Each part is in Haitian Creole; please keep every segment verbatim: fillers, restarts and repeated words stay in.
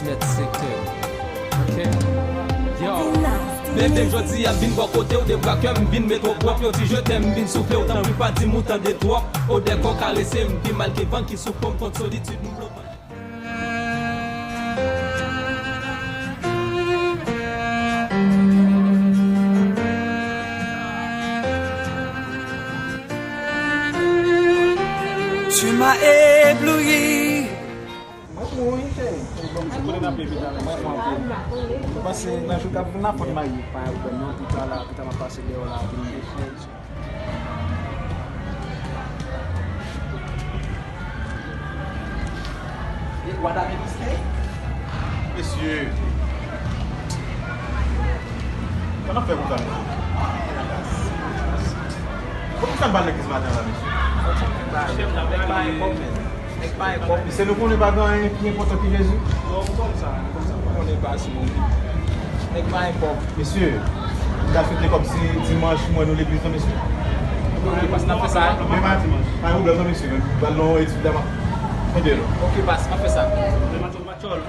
Jet sektè. Ok. Yo. Bebe, jodi a m vin bò kote w, de bra kè m vin met w pwòp. Yon ti je t'aime m vin soufle w, tanpri pa di m ou tande twòp. Odè kò w karese m pi mal ke van ki sou po m, kont solitid m bloke. Tu m'as ébloui. Mwen bon wi, cheri. Bon, kote n ap ye pita la? Mwen bon anpil. Mwen panse nan jou k ap vin la, fò n marye. Pa gen pwoblèm non, pita la, pita m ap pase dèyè w la, vin cheri. E Guadalupe Stay? Mesye. Sa n ap fè konsa, mesye? Bon, poukisa n pa al legliz maten an la, mesye? Nèg pa gen kòb, men. Nèg pa gen kòb. Mesye, nou konnen pa gen anyen ki enpòtan ki Jezi. Non, nou konn sa, nou konn sa. Nou konnen pa sou moun. Nèg pa gen kòb. Mesye, m ta swete kòmsi dimanch mwen nou legliz non, mesye. Ok, pas n ap fè sa. Men pa dimanch. Pa gen pwoblèm non, mesye, men m pral nan yon etid la, m ap tande nou. Ok, pas, n ap fè sa. Men Matchòl, Matchòl,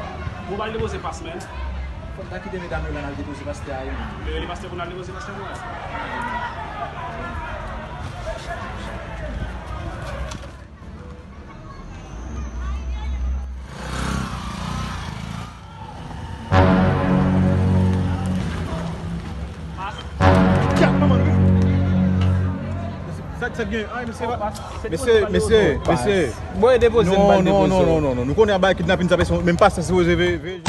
bon, w al depoze pas, men. Fò n ta kite medam yo la, n al depoze pastè a, wi. Yo rele pastè pou n al depoze pastè pou mwen. Sa, sa gen, ay, mesye, mesye, mesye, mesye. Bon, e depoze, m pa depoze. Non, non, non, non, non. Nou konnen a bay kidnapin sa, men pastè sipoze veye.